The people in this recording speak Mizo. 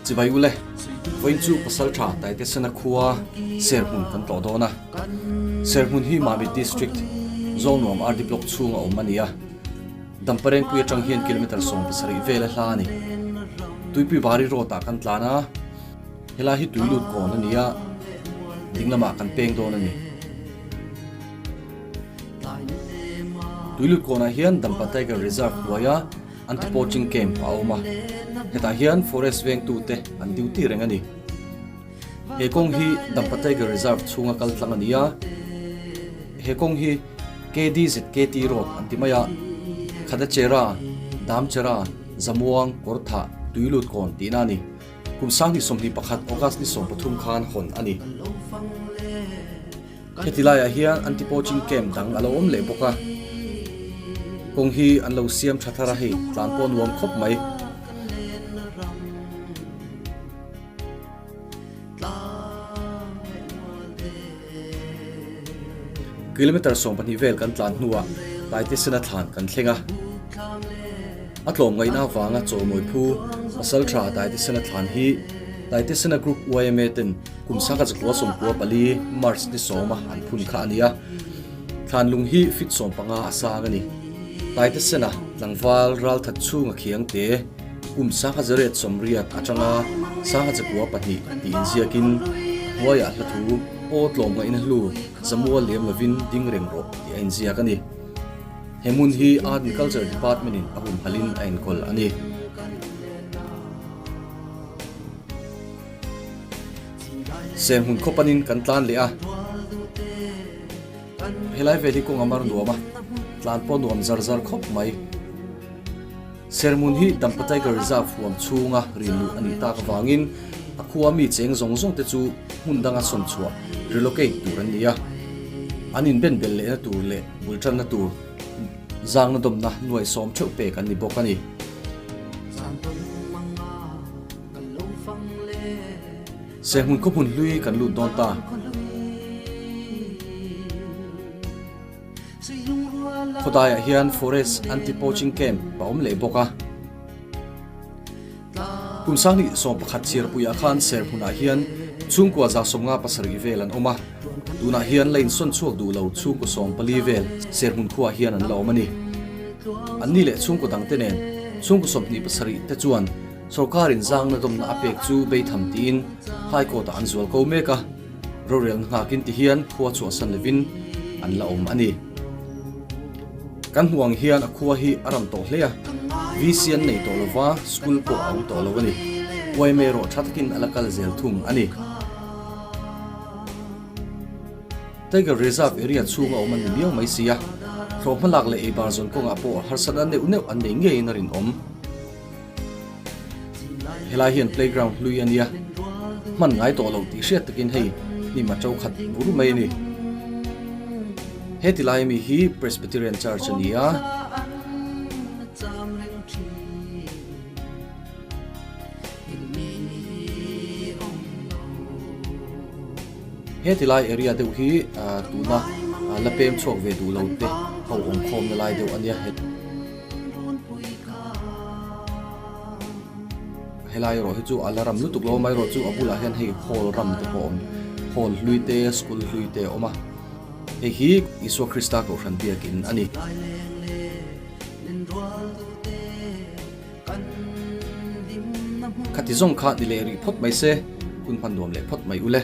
Chibai ule, vawiin chu Pasaltha Taitesena khua Serhmun kan tlawh dawn a. Serhmun hi Mamit District, Zawlnuam RD Block chhunga awm a ni a. Damparengpui atang hian kilometre 17 vel a hla a ni. Tuipui Bari Road ah kan tlan a, helai hi tui lut kawn a ni a, ding lamah kan peng dawn a ni. Tui lut kawnah hian Dampa Tiger Reserve hnuaia Anti-poaching camp a awm a, hetah hian forest vengtute an duty reng a ni. He kawng hi Dampa Tiger Reserve chhunga kal tlang a ni a, he kawng hi KDZKT Road an ti mai a, Khadachera, Damchera, Zamuang, Kawrthah, Tuilutkawn tihna a ni. Kum 2021 August ni 13 khan hawn a ni. Heti laiah hian anti-poaching camp dang a lo awm leh bawk a, kawng hi an lo siam tha thar a hei, tlan pawh nuam khawp mai. Kilometre 12 vel kan tlan hnuah Taitesena thlan kan thleng a, a tlawm ngaihna avanga chawimawi phu Pasaltha Taitesena thlan hi Taitesena Group yma ten Kum sangha zakua 94 March ni sawma an phun kha a ni a, thlanlung hi fit 15 a sang a ni. Taitesena tlangval ralthat chhunga khiang te kum sangha zariat 80 atanga sangha zakua pahnih tih inziakin a hnuaiah hla thu aw tlawm ngaihna hlu zamual lem lovin ding reng rawh tih a inziak a ni. He hmun hi Art and Culture Department in a humhalhin a enkawl a ni. Serhmun khaw panin kan tlan leh a, helai vel hi kawng a mar nuam a, tlan pawh nuam zar zar khawp mai. Serhmun hi Dampa Tiger Reserve huam chhunga rin luh a nih tak avangin a khua mi cheng zawng zawng te chu hmun danga sawn chhuah, relocate, tur an ni a, an inben belh lehna tur leh bul tanna tur zangna dawmna nuai sawm theuh pek an ni bawk a ni. Serhmun khaw hmun hlui kan lut dawn ta. Khawdaiah hian Forest Anti-Poaching Camp a awm leh bawk a. Kum 2011 chhiarpuiah khan Serhmunah hian chhungkua 57 vel an awm a. Tunah hian la insawn chhuak duh lo chhungkaw 14 vel Serhmun khuaah hian an la awm a ni. Anni leh chhungkaw dangte nen chhungkaw 27 te chuan Sorkarin zangna dawmna a pek chu beitham tiin High Court-ah an zual ko mek a, rorelna nghakin ti hian khua chhuahsan lovin an la awm a ni. Kan hmuh ang hian a khua hi a ram tawh hle a, VC an nei tawh lova, school pawh a awm tawh lo a ni. Yma erawh tha takin a la kal zel thung a ni. Tiger Reserve area chhunga awm an ni miau mai si a, thlawhhma lak leh eibar zawn kawngah pawh harsatna neuh neuh an nei ngeiin a rinawm. Helai hian playground hlui a nia, hman ngai tawh loh tih hriat takin hei hnim a to khat bur mai a ni. He ti lai ami hi Presbyterian Church a ni a. He ti lai area deuh hi tuna la pem chhuak ve duh lo te ho awm khawmna lai deuh a nia. Helai erawh hi chu a la ram lutuk lo a, amaherawh chu a bulah hian hei hall ram te pawh a awm hall hlui te school hlui te a awm a hei hi Isua Krista kohhran biakin a ni. Khati zawng kha ni leh rih phawt mai se hun hman nuam leh phawt mai ule.